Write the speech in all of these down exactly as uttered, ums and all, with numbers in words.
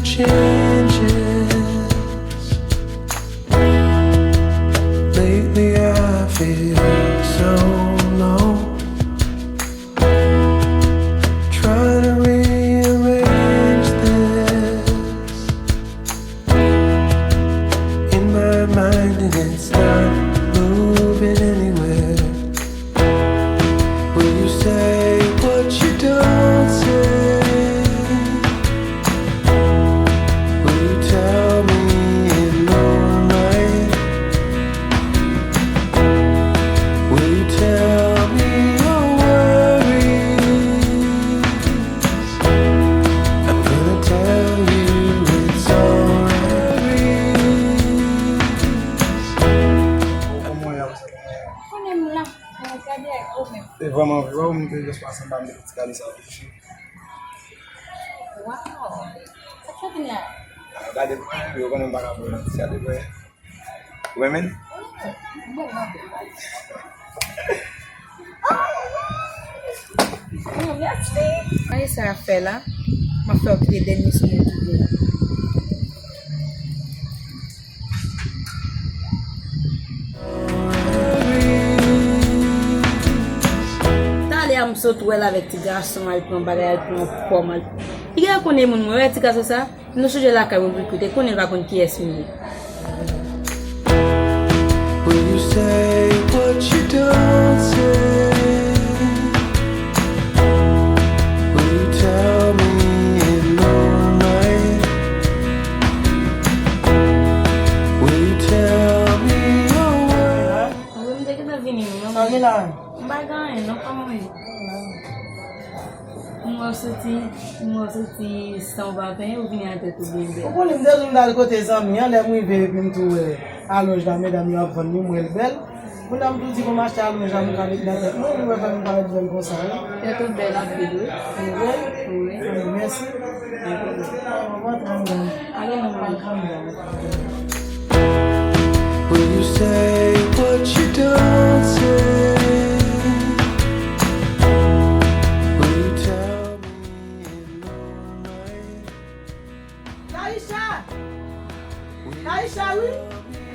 Changes. Lately I feel so low. Trying to rearrange this in my mind and it's not moving anywhere. Will you say what you don't say? Will you tell me in the right? Will you tell me your worries? I'm gonna tell you it's alright. Konnen m la, mwen gade ak ou menm. Se vrèman vre, ou menm te jis pase anba m, ti gade sa. Wow! Sa k fè vin la? Ah, gade pou mwen, yo konnen m pa ka pran nan ti gade pou mwen. Ou renmen? Bon, bon. Oh, mèsi. Sa e sa a fè la? M ap fè w kite dènye sou moun ki gen. Talè a m sot wè l avèk ti gason, al pran bagay, al pran pòm, al. Li gen konnen moun mwen, wè ti gason sa? Nou chanje lakay, mwen vin koute, konnen l pa konn kiyès m ye. Will you say what you don't say? Will you tell me in the night? Will you tell me your words? Mwen te gentan vini, wi, manman. Sa gen la? M pa gen anyen, non, kòman w ye? M wè w soti, m wè w soti san w pa penyen, ou vini a tèt ou byen bèl. Ou konnen m te di w m t al kote zanmi an, lè m rive epi m tou wè alonj la, medam yo ap vann li, m wè l bèl. Kounye a m tou di bon m achte alonj la, m ka met nan tèt mwen, ou wè fè m parèt bèl konsa, wi. Tèt ou bèl anpil, wi. Se vre? Wi. Mèsi. Mwen pran granm. Ale non, mwen pran granm. Will you say what you don't say? Will you tell me in the night? Taisha! Taisha, wi!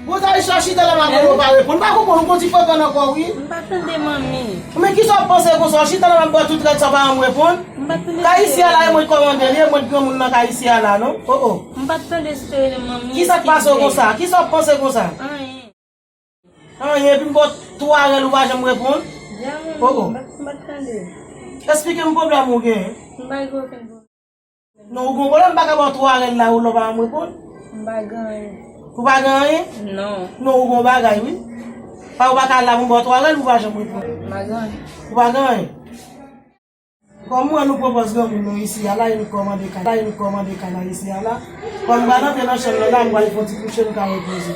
Bon, Taisha, chita la, m ap pale, ou pa reponn. M pa konprann, ou gon ti frekan nan kò w, wi. M pa tande, manmi. Men kisa w ap panse konsa? Chita la, m ap ba tout rèd sa, pa janm reponn. M pa tande. Kay isi a la, e mwen k kòmande li, e mwen k granmoun nan kay isi a la, non? Oh, oh. M pa tande si te rele manmi. Kisa k pase w konsa? Kisa w ap panse konsa? Anyen. Anyen, epi m ba w twa rèl, ou pa janm reponn? Dja, manmi, oh, oh. M pa, m pa tande. Esplike m pwoblèm ou gen. M pa gen okenn pwoblèm. Non, ou gon pwoblèm, m pa ka ba w twa rèl la, ou lè w pa janm reponn? M pa gen anyen. Ou pa gen anyen? Non. Non, ou gon bagay, wi. Pa ou pa ka la pou m ba w twa rèl, ou pa janm reponn. M pa gen anyen. Ou pa gen anyen. Kòm mwen, nou pran pòz granmoun nou isi a la, e nou kòmande kay, la, e nou kòmande kay la isi a la. Kòm m pral antre nan chanm nan la, m pral fè yon ti kouche, m ka repoze.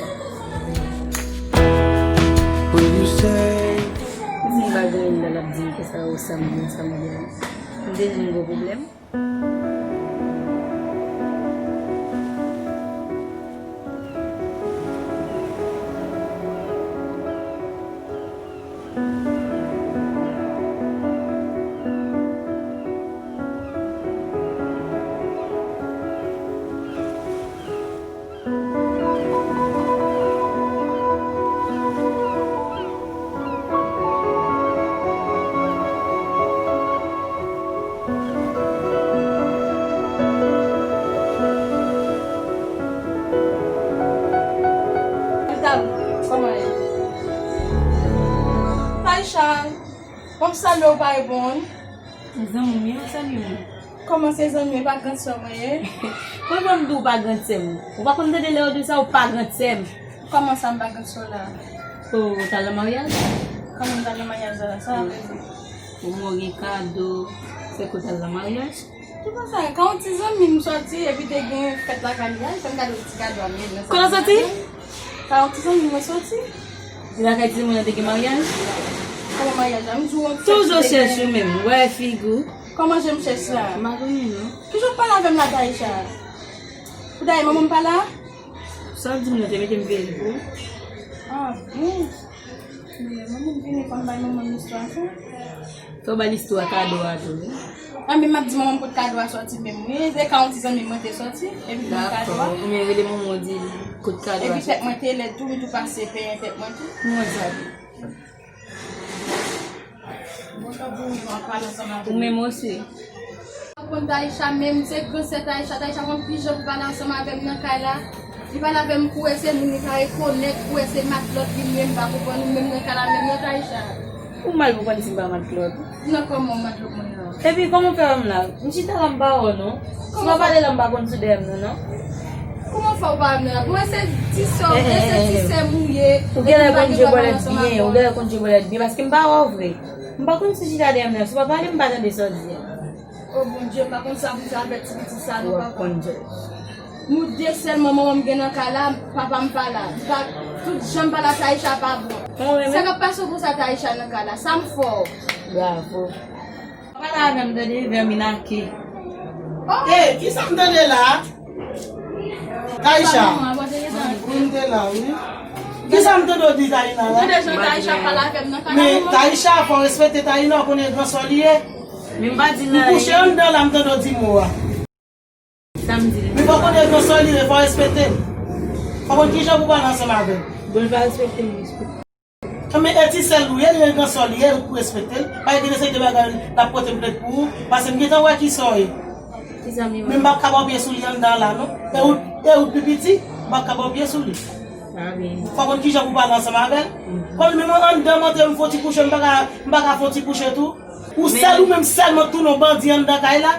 Will you say? Si m pa gen anyen, l ap di m konsa, ou sa m gen, sa m gen. M te di m gon pwoblèm. Taisha, m ap salye w, pa reponn. Se zanmi m ye, ou salye mwen. Kòman se zanmi, e pa grann sè mwen ye? Kòman m di w pa grann sè m? Ou pa konn tande lè yo di sa, ou pa grann sè m. Kòman sa m pa grann sè w la? O, ou t al nan maryaj? Kòman m t al nan maryaj la? Sa w ap di? Ou mwen gen kado, se ke w t al nan maryaj? Ki konsa, ka yon ti zanmi m sòti, epi te gen fèt lakay li a, li fè m kado ti kado a, men nan sa. Kote w sòti? Ka yon ti zanmi mwen sòti. Di lakay ti moun nan te gen maryaj? Kòman maryaj la? M di w yon fèt. Toujou chèche ou menm, wè figi w. Kòman je m chèche la? M pa konnen non. Kijan w pale avè m la, Taisha? Pou dayè manman m pa la? Sa w di m nan te mete m veye l pou ou. Ah, bon. Men manman m vini, fò m bay manman m istwa sa. Fò w bay istwa kado a tou, wi. Mwen menm m ap di manman m kot kado a sòti menm. Wi, se ka yon ti zanmi mwen te sòti, epi ban m kado a. Dakò. Oubyen rele manman w di l kot kado a sòti. Epi tèt mwen te lèd tou, m tou pase penyen tèt mwen tou. Mwen sa di. Ou menm osi. Konn Taïcha menm, se gran sè Taïcha. Taïcha konn ki jan pou pale ansanm avè m nan kay la. Li pale avè m kou wè se moun li pa rekonèt, kou wè se matlòt li menm, pa konprann ou menm nan kay la menm non Taïcha. Ou mal pou konn si m pa matlòt. Nan kòman w matlòt mwen nan? Epi kòman w fè wè m la? M chita la m pa wè w non. Si w pa pale la m pa konn sou dèyè m non non. Kòman fè w pa wè m nan la? Bon, e se ti sè w, e se ti sè m ou ye. Ou genlè konn je bwèlèt byen, ou genlè konn je bwèlèt byen, paske m pa wè w vre. M pa konn si chita dèyè m nan, si w pa pale m pa tande sa w di a. O Bondye, m pa konn sa pou m fè avèk ti pitit sa non papa. Nou de sèlman manman m gen nan kay la, papa m pa la. M pa, tout jan m pale ak Taïcha pa bon. Sa k ap pase w konsa Taïcha nan kay la? Sa m fè w? Bravo. Pale avè m tande, vèminake. Ey, kisa m tande la? Taïcha. Wi, m te la, wi. Kisa m tande w di Taïna la? Tande jan Taïcha pale avè m nan kay la. Men Taïcha, fò w respekte Taïna, w konnen gran sè w li ye. Men m pa di l anyen. M kouche anndan la, m tande w di mo a. Sa m di l? Men fò w konnen gran sè w li ye, fò w respekte l. Fò w konn kijan pou pale ansanm avè l. Bon, l pa respekte m, respekte. Anben, e ti sè l ou ye, li gen gran sè w li ye, ou pou respekte l. Pa gen de seri de bagay l ap pote plent pou ou, paske m gentan wè ki sè w ye. Ki sa m ye? Men m p ap ka ba w pye sou li anndan la non. E ou, e ou pi piti, m p ap ka ba w pye sou li. Fò w konn kijan pou pale ansanm avè l. Kòm li menm anndan m antre m fè yon ti kouche, m pa ka, m pa ka fè yon ti kouche tou. Ou sèl, ou menm sèlman tounen yon bandi anndan kay la.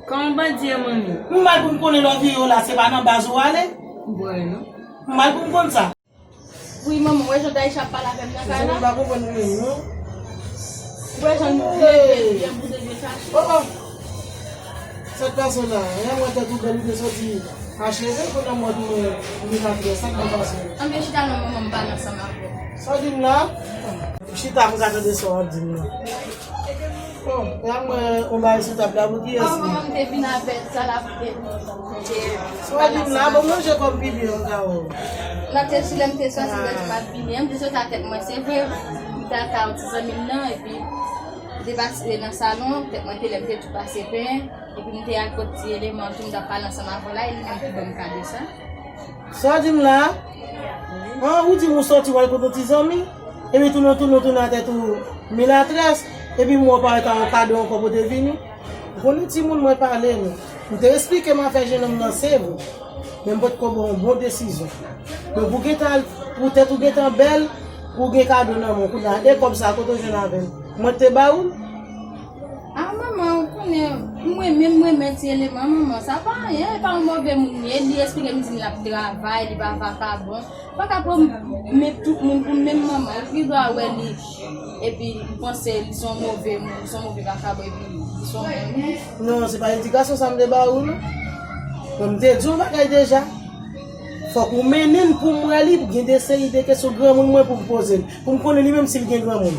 Kòman bandi an manmi? M mal pou m konnen lè w vire w la, se pa nan baz ou ale. M kwè non. M mal pou m konn sa. Wi, manman, w wè jan Taïcha ap pale avè m nan kay la? M pa konprann ou menm, non. W wè jan nou vye, vye, vye boude vye chache. Oh, oh. Sa k pase w la? Yè m wè tèt ou bèl, ou te soti acheve, kounye a m wè tou, euh, ou vin apre. Sa k pase w la? Anben chita non, manman, m pale ansanm avè w. Sa w di m la? Chita pou m ka tande sa w ap di m la. Bon, e a mwen, on bagay sou tab la pou kiyès li? Manman m te vin avè sa la pou te. Sa w di m la, bon, manje kòm pi byen, m ka wè w. Nan te sou lè m te sòti, lè m pa t vini, m te sòti a tèt mwen, se vre. M te al kay yon ti zanmi m nan, epi m te pase nan salon, tèt mwen te lè m te tou pase penyen, epi m te al kot ti eleman tou, m t ap pale ansanm avè w la, e li menm ki ban m kado sa. Sa w di m la? An, ou di m ou sòti w al kote yon ti zanmi, epi tounen, tounen, tounen a tèt ou milatrès, epi m wè w parèt a yon kado ankò pou te vini. Ou konnen timoun mwen pale nou. M te esplike m afè jennonm nan se vre. Men m potko ba w yon bon desizyon. Men pou gentan al, pou tèt ou gentan bèl, pou gen kado nan men w. Kounye a, e kòb sa kote w jwenn avè l? Mwen te ba ou l? A, manman, ou konnen, mwen menm, mwen renmen ti eleman, manman, sa pa anyen, e pa yon move moun li ye, li esplike m di m l ap travay, li pa vakabon. M pa ka pran men tout moun pou menm manman, ou gen dwa wè li, epi ou panse li se yon move moun, li se yon move vakabon, epi li se yon bon moun. Non, se pa edikasyon sa m te ba ou, non. Bon, m te di w yon bagay deja. Fòk ou mennen l pou m wè li, gen de seri de kesyon granmoun mwen pou m poze l, pou m konnen li menm si l gen granmoun.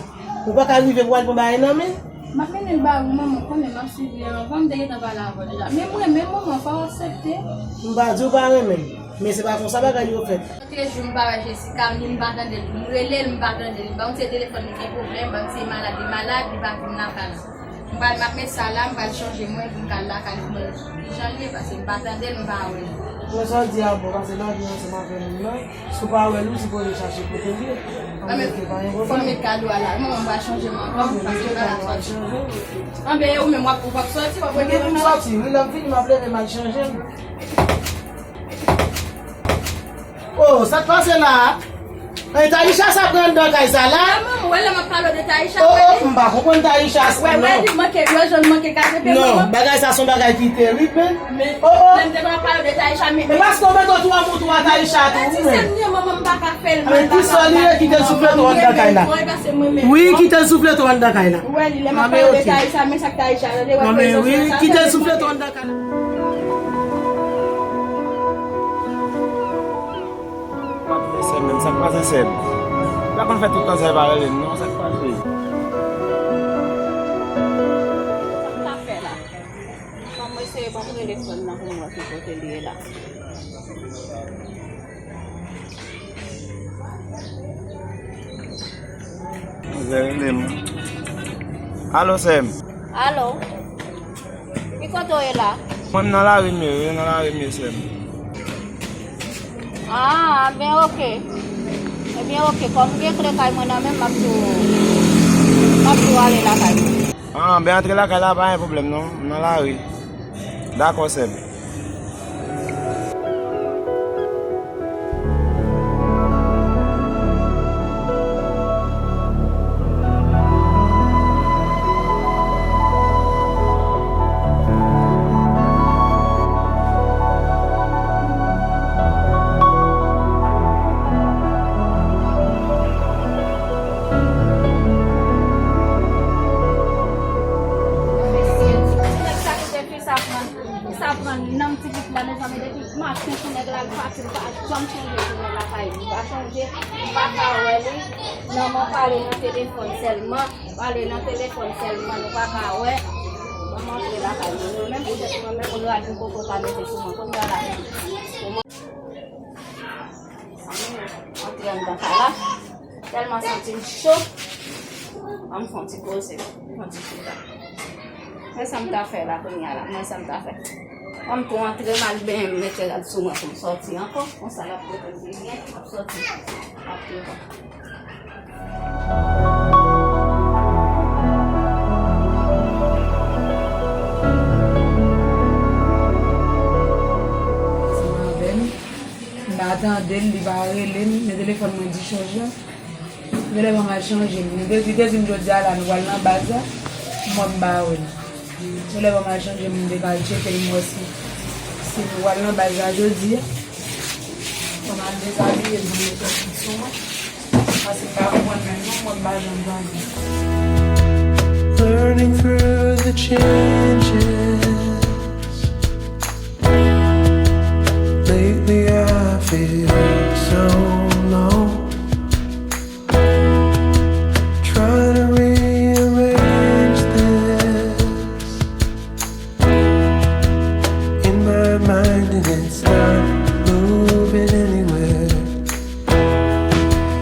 Ou pa ka rive pou al pran bagay nan men l. M ap mennen l ba ou, manman, konnen m ap swiv li anvan, m te gentan pale avè w deja. Men mwen menm, manman, fò w aksepte. M pa di w pa renmen l, men se pa konsa bagay yo fèt. Antre jou m pa wè Jessica, ni m pa tande l. M rele l, m pa tande l. M pa konn si e telefòn li gen pwoblèm, m pa konn si e malad li malad, li pa vin lakay la. M pral, m ap met sa la, m pral chanje mwen pou m ka al lakay li pou mwen ki jan l ye, paske m pa tande l, m pa wè l. Mwen sa w di a bon, paske lè w vin ansanm avè moun nan, si w pa wè l, ou sipoze chache kote l ye. Anben, fò m met kado a la. Manman, m pral chanje mwen ankò, paske m pa la sòti. Anben, e ou menm, w ap, w ap sòti, w ap rete la? Mwen pou m sòti, wi, lè m fini, m ap leve, m al chanje m. Oh, sa k pase la? Ey, Taïcha sa pran anndan kay sa la? Manman, wè lè m ap pale w de Taïcha, oh, oh, m pa konprann Taïcha sa non. Wè, wè, li manke, wè jan l manke kado, epi non, manman, bagay sa se yon bagay ki terib, men. Men, oh, oh, lè m te pral pale w de Taïcha, men, men paske w mete w tou an moto a Taïcha tou, men. Ti sè m li ye, manman, m pa ka fè l mal, m pa ka fè l mal. Wi, kite l souflete w anndan kay la. Wi, kite l souflete w anndan kay la. Wè, li, lè m ap pale w de Taïcha, men sa k Taïcha, tande, wè, prezans mwen sa, tande, kite l souflete w anndan kay la. Sè m menm, sa k pase sè m? Ou pa konn fè tout tan sè pa rele m non, sa k pase? Sa m ta fè la? Ban m eseye, ban m rele frè m nan pou m wè ki kote li ye la. Rele m. Alo, sè m. Alo. Kote w ye la? Mwen, m nan lari m ye, wi, nan lari m ye, sè m. Ah, ben, oke. Ebyen, oke, kòm m gen kle kay mwen nan men m, m ap tou, m ap tou ale lakay mwen. Ah, ben, antre lakay la, pa gen pwoblèm, non. M nan lari. Dakò, sè m. Mesye, ti nèg sa kite fi sa pran, fi sa pran nanm ti pitit la, mezanmi, depi maten ti nèg la al pati, li pa janm chonje tounen lakay li, li pa chonje, li pa ka wè li, manman pale nan telefòn sèlman, pale nan telefòn sèlman, nou pa ka wè manman antre lakay li. Nou menm, poutèt mwen menm, ou rad yon koko pa mete sou mwen, kounye a la. Antre anndan kay la. Tèlman santi m cho. An m fè yon ti poze, fè yon ti chita. Mwen sa m ta fè la kounye a la, mwen sa m ta fè. An m tou antre m al benyen m mete rad sou mwen pou m sòti ankò. Konsa l ap pote m pi byen, m ap sòti. M ap tou. Ansanm avè m. M pa tande l, li pa rele m, men telefòn mwen dichòj la. Genlè manman al chanje m. Li te, li te di m jodi a la, nou pral nan baz la, m wè m pa wè l. Genlè manman al chanje m, m te ka al tcheke l, m wè si, si nou pral nan baz la jodi a. Kòm al dezabiye m, m mete tout sou mwen. Paske m pa konprann menm non, m wè m pa janm tande. Learning through the changes. Lately I feel so alone. Trying to rearrange this in my mind and it's not moving anywhere.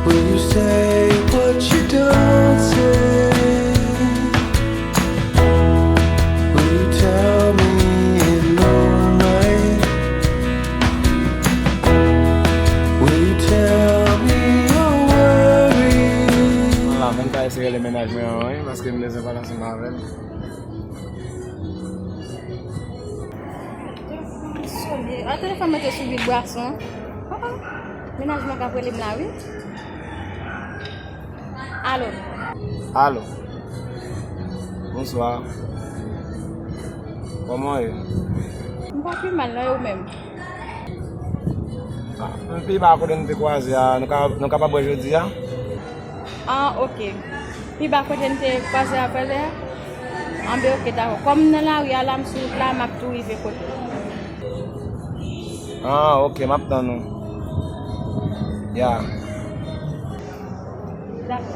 Will you say what you don't say? Will you tell me I'm alright? Will you tell me your worries? Mwen la, mwen pa eseye rele mennaj mwen an, wi, paske m bezwen pale ansanm avè l. Telefòn sone. A, telefòn mwen te sou vibrason. Ah, ah. Mennaj mwen k ap rele m la, wi. Alo. Alo. Bonswa. Kòman w ye? M pa pi mal, non, e ou menm? Ah, m pi ba kote n te kwaze a, nou ka, nou kapab wè jodi a? Ah, oke. Pi ba kote n te kwaze a prèzè a? Anben, oke, dakò. Kòm m nan lari a la, m sou wout la, m ap tou rive kote w. Ah, oke, m ap tann ou. Ya. Dakò.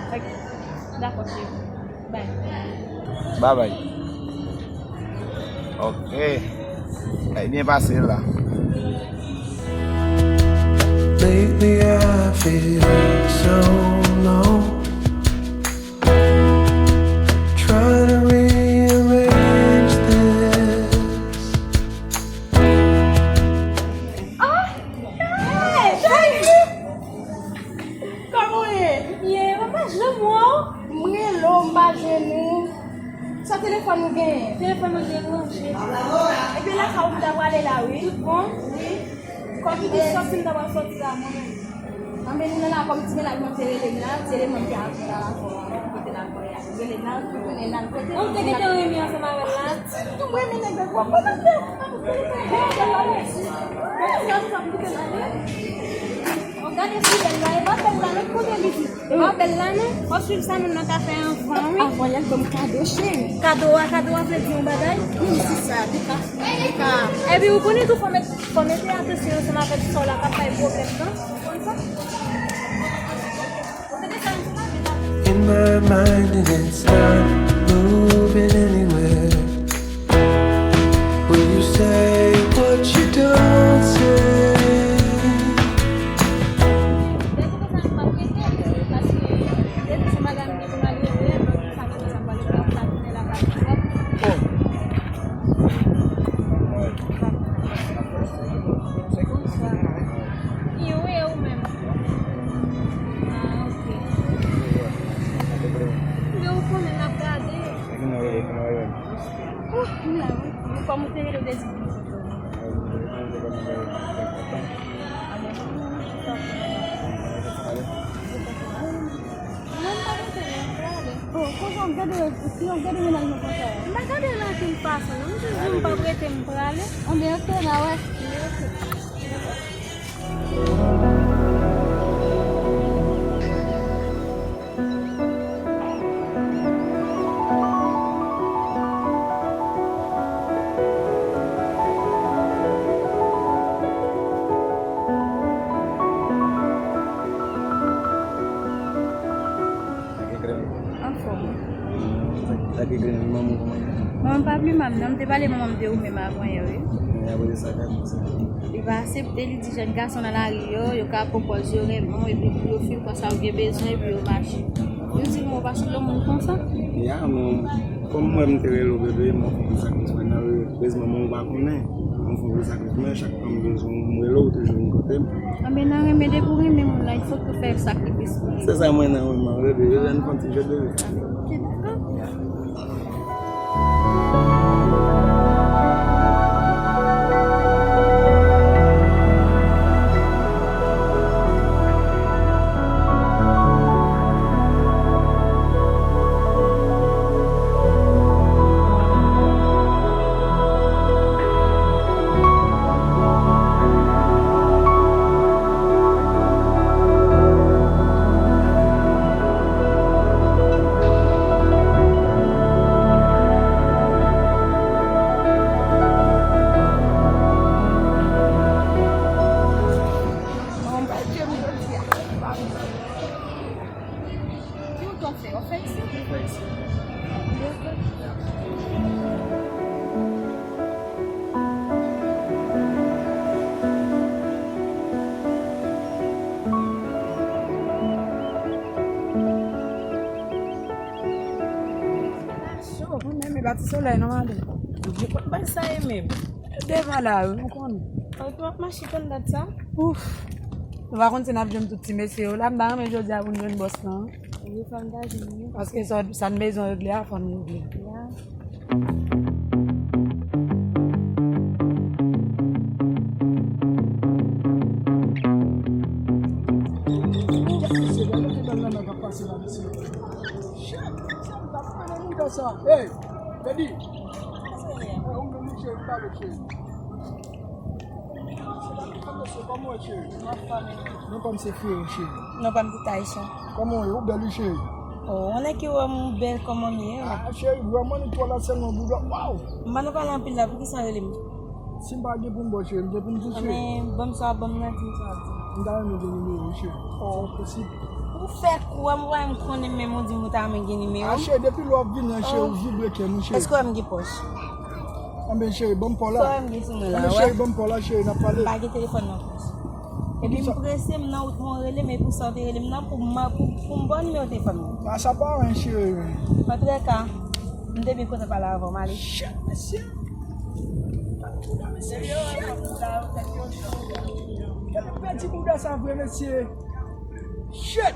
Oke. Dakò, cheri. Bye. Bye bye. Ok. Ay, byen pase la. Lately I feel so alone. Trying to rearrange this. Ah! Hey! Kòman w ye? Byen, mwen pa janm wè w. M rele w, m pa jwenn ou. Sa telefòn ou genyen? Telefòn mwen deranje. Ebyen, lakay ou m ta prale la, wi. Tout bon? Wi. Kòm ou te sòti, m ta pral sòti la, mwen menm. Anben, nou nan la, kòm ti mennaj mwen te rele m la, ti eleman m te akonpli la, lakay ou a, kote lakay a. Rele nan, tounen nan kote. Ou te gentan renmen ansanm avè l la? Tou renmen nèg la, w ap konnen fè. Gade si bèl la, e pa bèl la, non, kote li di? E pa bèl la, non? Ou swiv sa moun nan ka fè anvan, wi. Avan, y al ban m kado, cheri. Kado a, kado a vle di yon bagay? Wi, se sa, li ka, li ka. Epi ou konnen tou, fò mete, fò mete atansyon ansanm avèk sa w la, k ap bay pwoblèm, non? Ou konn sa? In my mind and it's not moving anywhere. Will you say what you don't say? Bon. Ou la, wi. Ou kòman te rele, ou te di pou mwen foto? Ah, mwen te konn fè kontan. Ah, mwen konn fè kontan. Non, m pa rete, non, m prale. Oh, konsa, m gade, si w gade mennaj mwen konsa. M pa gade l ankenn fason, non. M jis di m p ap rete, m prale. Anben, oke, n a wè. Anfòm. Sa ki kle nan manman w kòman? Manman m pa pli manman m, non. M te pale manman m de ou menm avan yè, wi. Men apre de sa, gade sa. Li pa aksepte, li di jèn gason nan lari yo, yo ka pran pòz yo renmen w, epi pou yo fè w kwè sa ou gen bezwen, epi yo mache. Yo di m ou pa sou lòt moun konsa. Ya, men kòm mwen m te rele w bebe, mwen fè w sakrifis mwen nan rele. Prezman mwen ou pa konnen. Mwen fè w sakrifis mwen, chak fwa m bezwen w, m rele w, ou toujou vin kote m. Anben nan renmen, depi w renmen moun nan, il faut que w fè sakrifis pou li. Se sa mwen nan renmen, bebe, bebe, ann fè yon ti jwèt, bebe. Ok, dakò. Ki wout w ap fè? W ap fè isit? Mwen fè isit. Cho, mwen menm, e pa ti solèy non, madanm. Ou di konn bay sa ye menm. Devan la, wi, ou konnen. Ou ap mache tann dat sa? Ouf. Nou pa konn si n ap jwenn tout ti mesye yo la, m ta renmen jodi a pou n jwenn bòs lan. Wi, fò n ta jwenn li. Paske sa, sa n bezwen regle a, fò n regle. Ya. Gade mesye, gade ki bèl nana k ap pase la, mesye. Shit, sa m t ap fè nan mouda sa. Hey, Teddy. Hey, ou menm, cheri, m pale, cheri. Mesye, kòman w ye, cheri? M anfòm, e ou? Non pa m se Fiyè, cheri. Non pa m se Taysha. Kòman w ye? Ou bèl, wi, cheri. Oh, ou nèg ki wè m bèl kòman m ye, wi. Ah, cheri, vrèman, li twò la sèlman bouda. Waw! M pa nan pale anpil la, poukisa w rele m? Si m pa gen pou m ba w, cheri, m gen pou m di w, cheri. Men, ban m sa, ban m nan, di m sa w ap di. M ta renmen gen nimewo w, cheri. Oh. Si w posib. Ou fè kou a, m wè m konnen menm ou di m ou ta renmen gen nimewo m. Ah, cheri, depi lè w ap vini an, cheri, ou vibre kè m, wi, cheri. Èske w wè m gen pòch? Anben, cheri, ban m pa w la. Sa w wè m gen sou mwen la, anben, cheri, ban m pa w la, cheri, n ap pale. M pa gen telefòn nan pòch. Epi m prese, m nan wout mwen, w rele m, e pou sa w te rele m nan, pou m, pou, pou m ba w nimewo telefòn mwen. Ah, sa pa anyen, cheri. Antreka, m te byen kontan pale avè w, m ale. Shit, mesye. Gade bouda, mesye. Shit. Gade pèdi bouda sa vre, mesye. Shit.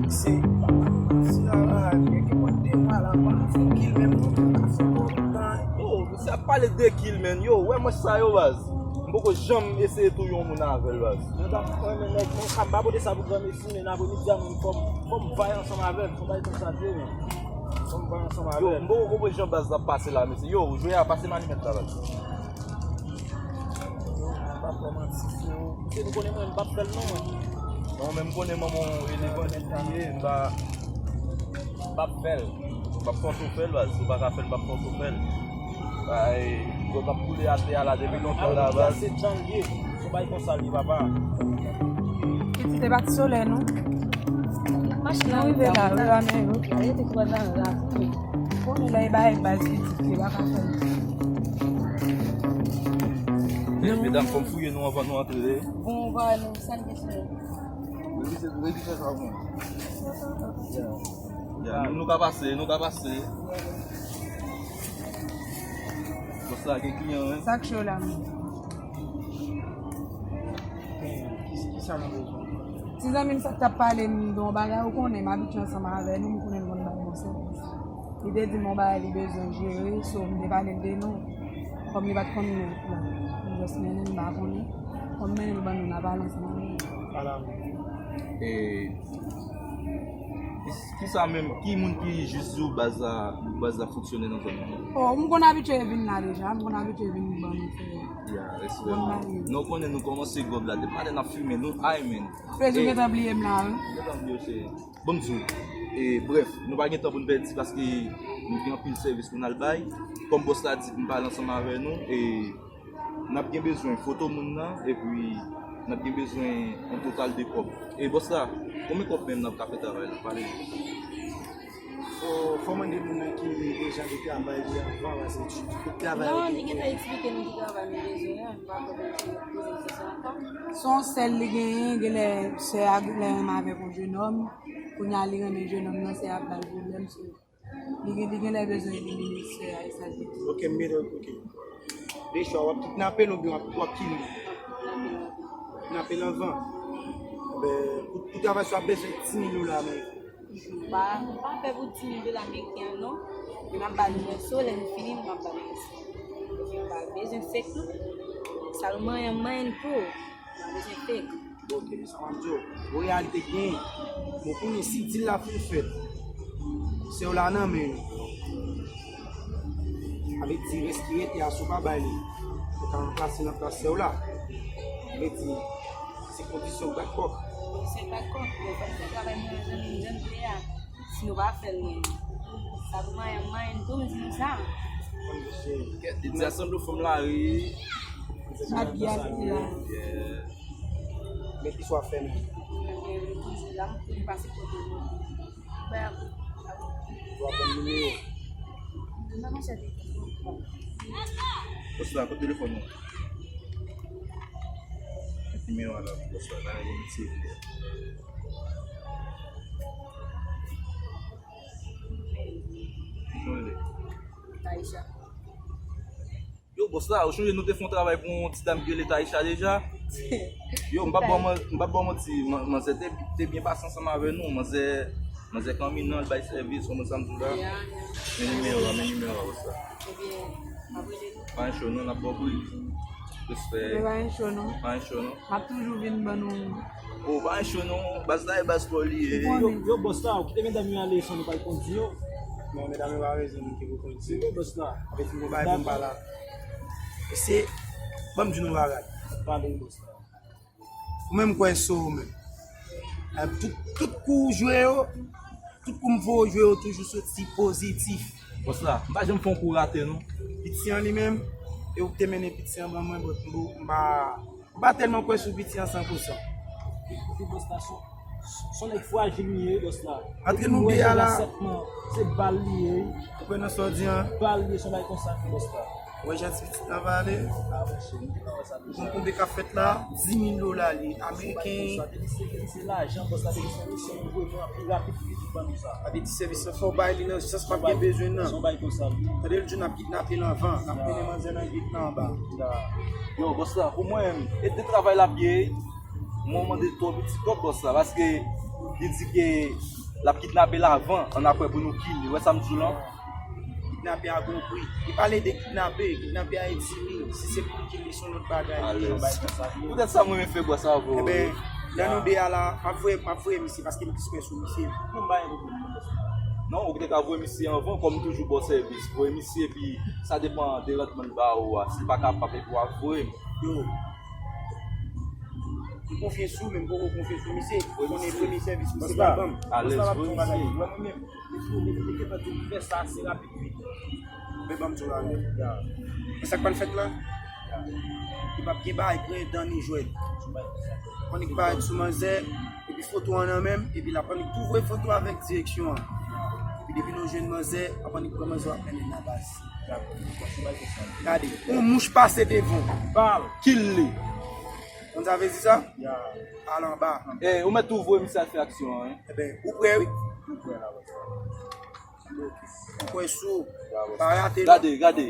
Se papa nou, se la, la, gen, gen mwen de mwa la, pa fè kil menm, nou pa fè kontan. Yo, misye ap pale de kil, menn. Yo, wè manch sa yo, baz. M poko janm eseye touye yon moun avè l, baz. Mwen pa renmen nèg, mwen pa, m pa pote sa pou granmesi, men apremidi a, mwen fò m, fò m vay ansanm avè l, fò m bay konsa vye, men. Fò m vay ansanm avè l. Yo, m poko konprann jan baz la ap pase la, mesye. Yo, jwe a, pase m alimèt la, baz. M p ap fè manti, freo. Misye, nou konnen mwen, m p ap fè l non, mwen. Non, men m konnen manman w elevan nèt li ye, m pa, m p ap fè l. M p ap fòse w fè l, baz. Si w pa ka fè l, m p ap fòse w fè l. Ay, dlo k ap koule atè a la depi lontan la, baz. Se jan l ye. Se yon bagay konsa l ye, papa. Pitit, e pa ti solèy, non. Machin nan rive la, wi, la, men yo. Rete twò nan la, wi. Konnen lè e bay baz pitit, e pa ka fè l. Medam, fò m fouye nou anvan nou antre. Bon, ou pa wè nou, sa n gen sou nou? Revise, revise sa pou mwen. Ya, nou, nou ka pase, nou ka pase. Bòs la gen kliyan, wi. Sa k cho la, menm? Ki, ki sa nou bezwen? Ti zanmi m sa k t ap pale m de yon bagay, ou konnen, m abitye ansanm avè nou, m konnen l konn bay bon sèvis. Li te di m yon bagay li bezwen jere, so m te pale l de nou. Kòm li pa t konn nou, m just mennen l, m pa konnen. Kòm mennen l ban nou, n a pale ansanm avè l. Ala. E, kisa menm, ki moun ki jis di w baz la, baz la fonksyone nan zòn nan? Oh, m konn abitye vin la deja, m konn abitye vin ban nou fè. Ya, respè. Bon bagay. Nou konnen nou kòmanse gòb la, depi maten n ap fimen, nou ay, men. Pèdi gentan bliye m la, wi. Gentan bliye w, cheri. Bon, m di w, e, brèf, nou pa gen tan pou n pèdi paske nou gen anpil sèvis pou n al bay. Kòm bòs la di pou n pale ansanm avè nou, e n ap gen bezwen foto moun nan, epi n ap gen bezwen yon total de kòb. E bòs la, konbyen kòb menm n ap ka fè travay la? Pale nou. Fò, fò mande moun nan ki deja gen travay li anvan, paske tout travay. Non, li gentan eksplike nou ki travay nou bezwen an, nou pa kwè pou nou poze l kesyon ankò. Se yon sèl li genyen, genlè sè a genlè renmen avèk yon jenòm. Kounye a li renmen jenòm nan, sè a ap ba l pwoblèm, so li gen, li genlè bezwen elimine sè a, e sa l te di. Ok, m mete, ok. Dechwa, w ap kidnape l oubyen w ap, w ap kile l? Kidnape l anvan. Ebyen, pou, pou travay sa w ap bezwen dis mil dola ameriken. M pa, m pa pè pou dis mil dola ameriken an, non. Men m ap ba l nimewo, lè m fini, m ap ba l nimewo. Epi m pa bezwen fake, non. Sa l manyen, manyen l tou. M pa bezwen fake. Ok, sa m ap di w, an reyalite gen, bon, kounye si dil la fin fèt, sè w la nan men nou. Sa vle di, rès ki rete a, si w pa bay li, ou ka ranplase nan plas sè w la. Sa vle di, se kondisyon Black Cock. Kondisyon Black Cock, men fòk fè travay mwen jan, jan m vle a. Si nou pa fè l, men sa pou manyen, manyen tou, m di nou sa. Kèt, li di a sanble fanm la ri. Map gade la. Men ki sa w ap fè menm? Ebyen, m toujou la, m toujou pase kote nou. Bèl. Ou ap ban m nimewo? M pa konn chèche telefòn. Bòs la, kote telefòn ou? Met nimewo a la pou bòs la, la, yon ti. Taisha. Yo, bòs la, ou chonje nou te fè yon travay pou yon ti dam ki rele Taisha deja? Yo, m p ap ba w man-, m p ap ba w manti, man-, manzè te, te byen pase ansanm avè nou. Manzè, manzè kanminan, l bay sèvis, konprann sa m di w la? Ya, ya. Men nimewo a, men nimewo a, bòs la. Ebyen, m ap rele nou. Pa gen cho non, n ap ba w bri. Respè. Ebyen, pa gen cho non. Pa gen cho non. M ap toujou vin ban nou. Oh, pa gen cho non, baz la e baz pa w li ye. Yo, yo, bòs la, ou kite medam yo ale san nou pa reponn di yo. Non, medam yo pa bezwen moun ki reponn di yo. Yo, bòs la. Apre ti konba e konba la. Mesye, ban m di nou bagay. Pale, bòs la. Ou menm kwè sou ou menm. Eh, tout, tout kou ou jwe yo, tout kou m voye w jwe yo toujou soti pozitif. Bòs la, m pa janm fè yon kou rate non. Piti an li menm, e ou k te mennen piti an ban mwen, but m pa, m pa tèlman kwè sou piti an san pou san. Epi bòs la, se, se yon nèg frajil li ye, bòs la. Antre nou de a la. Se bal li ye. Ou kwè nan sa w di an? Bal li ye, se yon bagay konsa, bòs la. Ou wè jan ti pitit lan pale? Ah, monchè, m te konn wè sa deja. Ou konn konbyen k ap fèt la? Dis mil dola li, ameriken. Se lajan, bòs la te gen sèvis yo, nou voye nou an pi rapid, pi vit ban nou sa. Sa vle di sèvis lan fò w bay li nan sans m ap gen bezwen nan. Se yon bagay konsa. Tande l di n ap kidnape l anvan, n ap mennen manzè nan gate nan anba. Yo, bòs la, pou mwen, e de travay l ap ye, mwen mande twò piti twòp bòs la, paske li di ke l ap kidnape l avan, ann apre pou nou kile. Ou wè sa m di w lan? Kidnape a gon pri. Li pale de kidnape, kidnape a e di mil, si se pou kile se yon lòt bagay. Alèz. Poutèt sa m renmen fè bòs avè w. Ebyen, lè nou de a la, m ap voye, m ap voye misye, paske m plis kwè sou misye. Non, m pa gen pwoblèm. Non, ou te ka voye misye anvan, kòm m toujou ba w sèvis. Voye misye, epi sa depann de randman l ba ou a. Si l pa kapab, epi w ap voye m. Yo. M konfye sou ou, men m poko konfye sou misye. Ou konnen premye sèvis misye pral ban m. Alèz, voye misye. Mwen menm, depi, depi, depi, depi, depi, fè sa ase rapid, vit. Men ban m di w la, men. Men sa k pral fèt la? Li p ap gen bagay, pran dan ni jwèt. Annik parèt sou manzè, epi foto an nan men m, epi l ap annik tou voye foto avèk direksyon an. Epi depi nou jwenn manzè, ap annik pran manzè, w ap mennen nan baz. Gade, yon mouch pase devan w. Bal. Kill li. Konn sa vle di sa? Al anba. Eh, ou mèt tou voye misye al fè aksyon an, wi. Ebyen, ou prè, wi. Ou kwè sou ou. Pa rate, non. Gade, gade.